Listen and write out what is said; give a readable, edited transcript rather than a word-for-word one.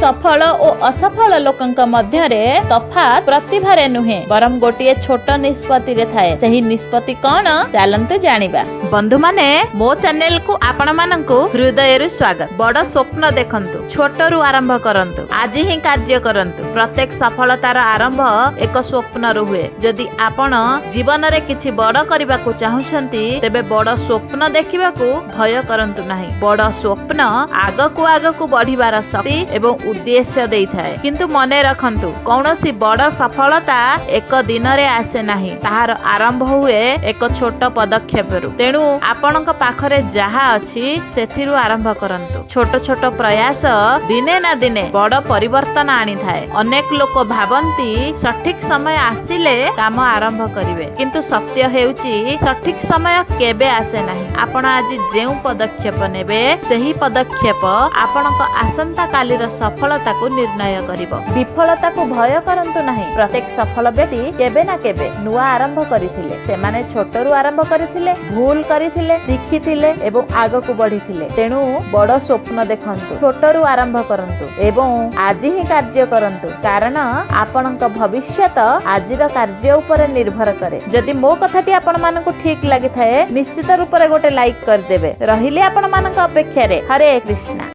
ସଫଳ ଓ ଅସଫଳ ଲୋକଙ୍କ ମଧ୍ୟରେ ତଫାତ୍ ପ୍ରତିଭାରେ ନୁହେଁ, ବରଂ ଗୋଟିଏ ଛୋଟ ନିଷ୍ପତ୍ତିରେ ଥାଏ। ସେହି ନିଷ୍ପତ୍ତି କଣ, ଚାଲନ୍ତୁ ଜାଣିବା। ବନ୍ଧୁମାନେ, ମୋ ଚ୍ୟାନେଲକୁ ଆପଣମାନଙ୍କୁ ହୃଦୟରୁ ସ୍ୱାଗତ। ବଡ ସ୍ୱପ୍ନ ଦେଖନ୍ତୁ, ଛୋଟରୁ ଆରମ୍ଭ କରନ୍ତୁ, ଆଜି ହିଁ କାର୍ଯ୍ୟ କରନ୍ତୁ। ପ୍ରତ୍ୟେକ ସଫଳତାର ଆରମ୍ଭ ଏକ ସ୍ୱପ୍ନରୁ ହୁଏ। ଯଦି ଆପଣ ଜୀବନରେ କିଛି ବଡ କରିବାକୁ ଚାହୁଁଛନ୍ତି, ତେବେ ବଡ ସ୍ୱପ୍ନ ଦେଖିବାକୁ ଭୟ କରନ୍ତୁ ନାହିଁ। ବଡ ସ୍ୱପ୍ନ ଆଗକୁ ଆଗକୁ ବଢିବାର ଶକ୍ତି ଏବଂ ଉଦ୍ଦେଶ୍ୟ ଦେଇଥାଏ। କିନ୍ତୁ ମନେ ରଖନ୍ତୁ, କୌଣସି ବଡ ସଫଳତା ଏକ ଦିନରେ ଆସେ ନାହିଁ। ତାହାର ଆରମ୍ଭ ହୁଏ ଏକ ଛୋଟ ପଦକ୍ଷେପରୁ। ତେଣୁ ଆପଣଙ୍କ ପାଖରେ ଯାହା ଅଛି, ସେଥିରୁ ଆରମ୍ଭ କରନ୍ତୁ। ଛୋଟ ଛୋଟ ପ୍ରୟାସ ଦିନେ ନା ଦିନେ ବଡ ପରିବର୍ତ୍ତନ ଆଣିଥାଏ। ଅନେକ ଲୋକ ଭାବନ୍ତି, ସଠିକ ସମୟ ଆସିଲେ କାମ ଆରମ୍ଭ କରିବେ। କିନ୍ତୁ ସତ୍ୟ ହେଉଛି, ସଠିକ ସମୟ କେବେ ଆସେ ନାହିଁ। ଆପଣ ଆଜି ଯେଉଁ ପଦକ୍ଷେପ ନେବେ, ସେହି ପଦକ୍ଷେପ ଆପଣଙ୍କ ଆସନ୍ତା କାଲିର ସଫଳତାକୁ ନିର୍ଣ୍ଣୟ କରିବ। ବିଫଳତାକୁ ଭୟ କରନ୍ତୁ ନାହିଁ। ପ୍ରତ୍ୟେକ ସଫଳ ବ୍ୟକ୍ତି କେବେ ନା କେବେ ନୂଆ ଆରମ୍ଭ କରିଥିଲେ। ସେମାନେ ଛୋଟରୁ ଆରମ୍ଭ କରିଥିଲେ, ଭୁଲ କରିଥିଲେ, ଶିଖିଥିଲେ ଏବଂ ଆଗକୁ ବଢିଥିଲେ। ତେଣୁ ବଡ ସ୍ୱପ୍ନ ଦେଖନ୍ତୁ, ଛୋଟରୁ ଆରମ୍ଭ କରନ୍ତୁ ଏବଂ ଆଜି ହିଁ କାର୍ଯ୍ୟ କରନ୍ତୁ, କାରଣ ଆପଣଙ୍କ ଭବିଷ୍ୟତ ଆଜିର କାର୍ଯ୍ୟ ଉପରେ ନିର୍ଭର କରେ। ଯଦି ମୋ କଥାଟି ଆପଣମାନଙ୍କୁ ଠିକ ଲାଗିଥାଏ, ନିଶ୍ଚିତ ରୂପରେ ଗୋଟେ ଲାଇକ୍ କରିଦେବେ। ରହିଲି ଆପଣମାନଙ୍କ ଅପେକ୍ଷାରେ। ହରେ କୃଷ୍ଣା।